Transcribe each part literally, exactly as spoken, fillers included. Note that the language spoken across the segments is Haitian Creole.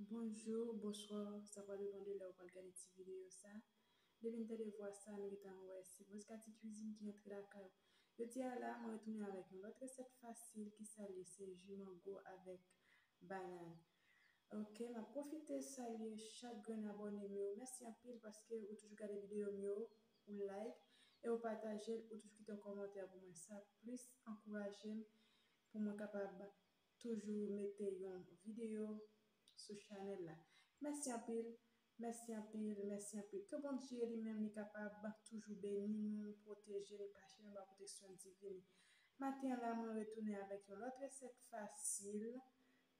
Bonjou, bonswa, sa va depann de lè ou pral gade ti videyo sa. Depi n tande vwa sa, nou gentan wè se Rose Cathy Cuisine ki antre lakay ou. Jodi a la, mwen retounen avèk yon lòt resèt fasil ki sa l ye, se ji mango avèk banann. Ok, m ap pwofite salye chak grenn abòne m yo. Mèsi anpil paske ou toujou gade videyo m yo, ou like e ou pataje l, ou toujou kite yon kòmantè pou mwen. Sa plis ankouraje m pou mwen kapab toujou mete yon videyo sou chanèl la. Mèsi anpil, mèsi anpil, mèsi anpil. Ke Bondye li menm li kapab toujou beni nou, pwoteje nou, kache nou anba pwoteksyon divin. Maten an la, mwen retounen avèk yon lòt resèt fasil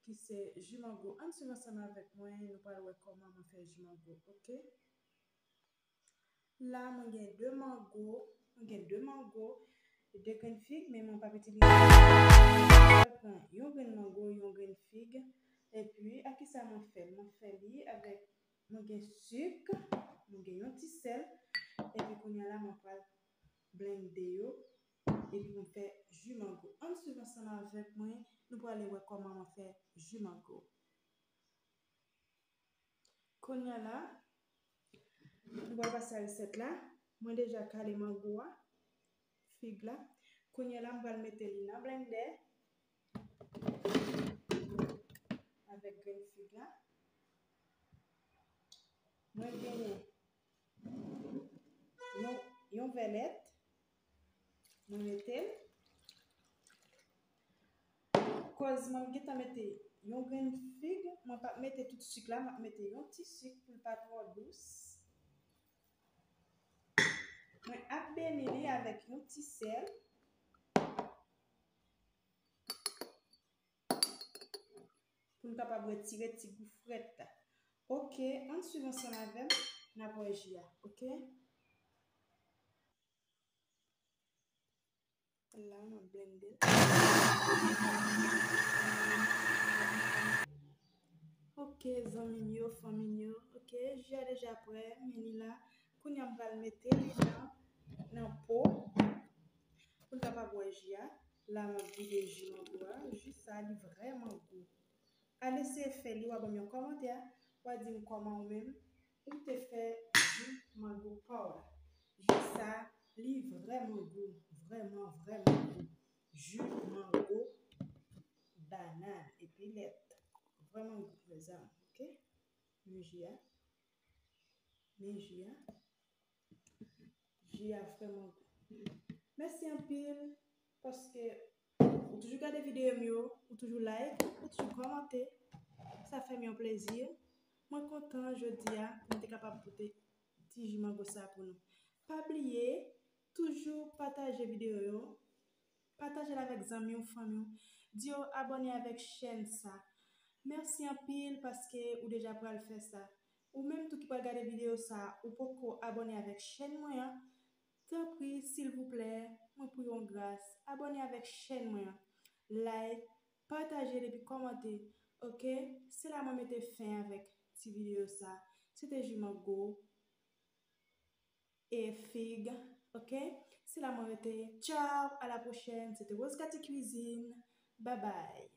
ki se ji mango. Ann swiv ansanm avèk mwen, nou pral wè kòman mwen fè ji mango, ok? La, mwen gen de mango, mwen gen de mango, de grenn fig, men mwen p ap itilize. Mwen pran yon grenn mango, yon grenn fig, epi ak ki sa mwen fè l? Mwen fè li avèk, mwen gen sik, mwen gen yon ti sèl, epi kounye a la, mwen pral blende yo, epi pou m fè ji mango. Ann swiv ansanm avèk mwen, nou prale wè kòman mwen fè ji mango. Kounye a la, nou pral pase a resèt la. Mwen deja kale mango a, fig la. Kounye a la, m pral mete li nan blendè avèk grenn fig la. Mwen genyen yon, yon vè lèt. Mwen mete l. Koz mwen gentan mete yon grenn fig, mwen p ap mete tout sik la, m ap mete yon ti sik pou l pa twò dous. Mwen ap beni li avèk yon ti sèl pou n kapab retire ti gou frèt la. Ok, ann swiv ansanm avè m, n ap wè ji a, ok? La, m ap blende l. Ok, zanmi m yo, fanmi m yo. Ok, ji a deja prè, men li la. Kounye a m pral mete li nan, nan po pou n kapab wè ji a. La, m ap vide ji mango a. Ji sa, li vrèman gou. Al eseye fè li, w a ban m yon kòmantè, w a di m kòman ou menm ou te fè ji mango pa w la. Ji sa, li vrèman gou, vrèman, vrèman gou. Ji mango, banann, epi lèt. Vrèman gou, mezanmi, ok? Men ji a. Men ji a. Ji a vrèman gou. Mèsi anpil paske ou toujou gade videyo m yo, ou toujou like, ou toujou kòmante. Sa fè m yon plezi. Mwen kontan jodi a pou m te kapab pote ti ji mango sa pou nou. Pa bliye, toujou pataje videyo yo. Pataje l avèk zanmi w, fanmi w. Di yo abòne avèk chèn sa. Mèsi anpil paske ou deja pral fè sa. Ou menm tou ki pral gade videyo sa, ou poko abòne avèk chèn mwen an, tanpri, silvouplè, mwen priye w yon gras, abòne avèk chèn mwen an. Like, pataje l epi kòmante, ok? Se la mwen mete fen avèk ti videyo sa. Se te ji mango e fig, ok? Se la mwen rete. Tchaw, a la pwochèn. Se te Rose Cathy Cuisine. Babay.